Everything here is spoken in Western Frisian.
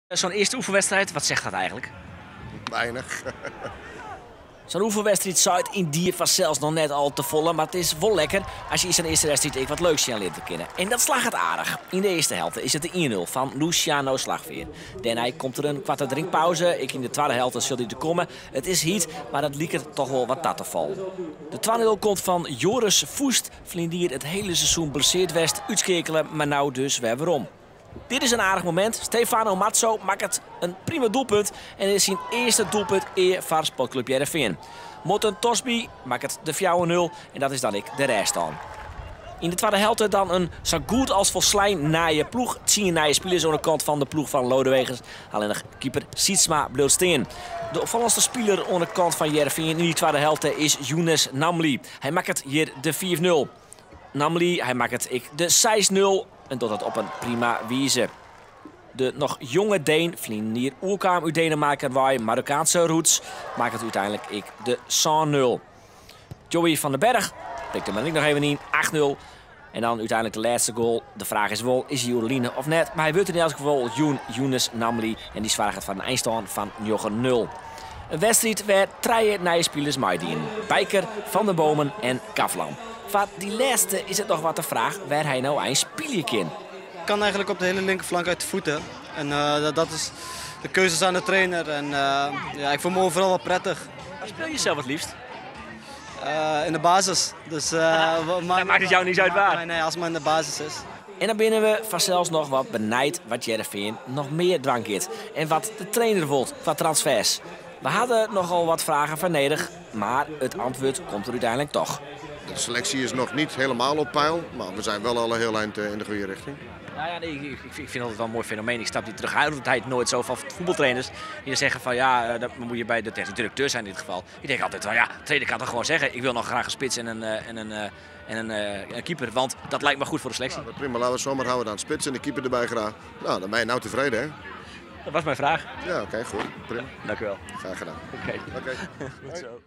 Zo'n eerste oefenwedstrijd, wat zegt dat eigenlijk? Weinig. Zo'n oefenwedstrijd seit yndie fansels noch net al te folle, mar it is wol lekker as je yn sa'n earste wedstriid ek wat leuks sjen litte kinne. En dat slagget aardich. Yn de earste helte is it de 1-0 fan Luciano Slagveer. Dêrnei komt der in koarte drinkpauze. Ek yn de twadde helte sil dy der komme. It is hyt, mar it liket toch wol wat ta te fallen. De 2-0 komt fan Joris Voest. Ferline jier it hiele seizoen blessearre west, útskeakele, mar no dus wer werom. Dit is in aardich momint. Stefano Mazzo makket in prima doelpunt en is syn earste doelpunt ea foar Sportklup Hearrenfean. Morten Thorsby makket de 4-0 en dat is dan ek de rêststân. Yn de twadde helte dan in sa goed as folslein nije ploech. 10 nije spilers oan de kant fan de ploech fan Lodeweges. Allinnich keeper Sietsma bliuwt stean. De opfallendste spiler oan de kant fan Hearrenfean yn dy twadde helte is Younes Namli. Hy makket hjir de 5-0. Namli, hy makket ek de 6-0 en docht dat op in prima wize. De noch jonge Deen, ferline jier oerkaam út Denemarken wei, Marokkaanske roots, makket úteinlik ek de 7-0. Joey van den Berg prikt him ek noch even yn, 8-0. En dan úteinlik de lêste goal. De fraach is wol, is hy oer de line of net? Mar hy wurdt yn elts gefal jûn Younes Namli en dy soarget foar in einstân fan 9-0. In wedstriid wêr't trije nije spilers meidienen. Bijker, Van der Bomen en Kavlan. Foar dy lêste is it noch wat de fraach wêr't hy no eins spylje kin. Ik kan eigenlijk op de hele linkerflank uit de voeten. En dat is de keuze aan de trainer. En ja, ik voel me overal wel prettig. Waar speel je zelf het liefst? In de basis. Dus, maakt it jou niks út wêr? Nee, as it mar yn de basis is. En dan binne we fansels noch wat benijd wat Hearrenfean noch mear dwaan giet. En wat de trainer wol foar transfers. We hawwe nochal wat fragen foar nedich, mar it antwurd komt der úteinlik dochs. De selectie is nog niet helemaal op peil, maar we zijn wel al een heel eind in de goede richting. Nou ja, nee, ik vind het altijd wel een mooi fenomeen. Ik snap die terughoudendheid nooit zo van voetbaltrainers. Die dan zeggen van ja, dat moet je bij de technisch directeur zijn in dit geval. Ik denk altijd van ja, de trainer kan toch gewoon zeggen: ik wil nog graag een spits en een keeper. Want dat lijkt me goed voor de selectie. Nou, prima, laten we het zomaar houden dan. Spits en de keeper erbij graag. Nou, dan ben je nou tevreden, hè? Dat was mijn vraag. Ja, oké, goed. Prima. Dank u wel. Graag gedaan. Oké. Oké. Goed zo.